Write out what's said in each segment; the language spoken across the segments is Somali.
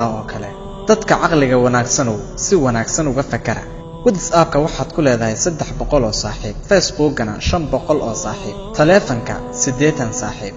Oo kale dadka caqliga wanaagsanow, si wanaagsan uga fakara. WhatsAppka waxaad ku leedahay 300 oo saaxiib, Facebookana 500 oo saaxiib, taleefanka 80 saaxiib,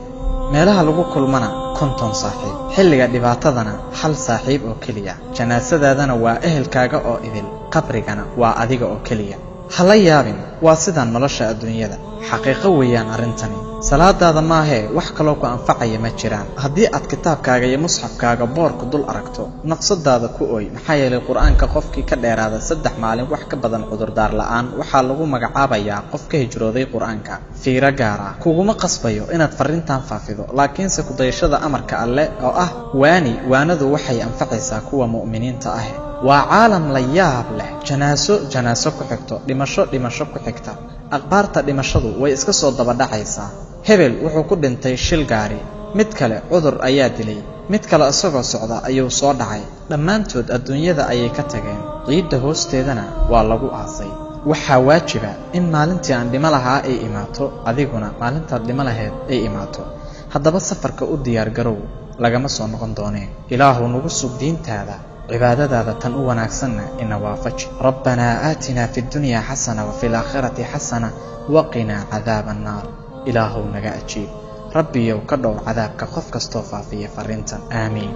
meelaha lagu kulmana 50 saaxiib, xilliga dhibaatadana hal saaxiib oo keliya, janaasadaadana waa ehelkaaga oo idil, qabrigana waa adiga oo keliya. Ha la yaabin, waa sidan nolosha adduunyada. Xaqiiqo weeyaan arrintani. Salaadaada maahee wax kaloo ku anfacaya ma jiraan. Haddii aad kitaabkaaga iyo musxafkaaga boorku dul aragto, nafsadaada ku ooy, maxaa yeelay Qur-aanka qofkii ka dheeraada 3 maalin wax ka badan cudurdaar la'aan waxaa lagu magacaabayaa qof ka hijrooday Qur-aanka. Fiiro gaara: kuguma qasbayo inaad farriintan faafido, laakiinse kudayashada amarka Alle oo ah waani, waanadu waxay anfacaysaa kuwa mu'miniinta ah. Waa caalam la yaab leh: janaaso janaaso ku xigto, dhimasho dhimasho ku xigta. Akhbaarta dhimashadu way iska soo daba dhacaysaa. Hebel wuxuu ku dhintay shil gaari, mid kale cudur ayaa dilay, mid kale isagoo socda ayuu soo dhacay. Dhammaantood adduunyada ayay ka tageen, ciidda hoosteedana waa lagu aasay. Waxaa waajiba in maalintii aan dhimo lahaa ay imaato, adiguna maalintaad dhimo lahayd ay imaato. Haddaba safarka u diyaar garow, lagama soo noqon doonee. Ilaahu nagu sug diintaada, cibaadadaada tan u wanaagsanna ina waafaji. Rabbanaa aatinaa fi ddunyaa xasana wa fi alaakhirati xasana waqinaa cadaaba annaar. Ilaahow naga ajiib. Rabbiyow ka dhowr cadaabka qof kastoo faafiya farriintan. Aamiin.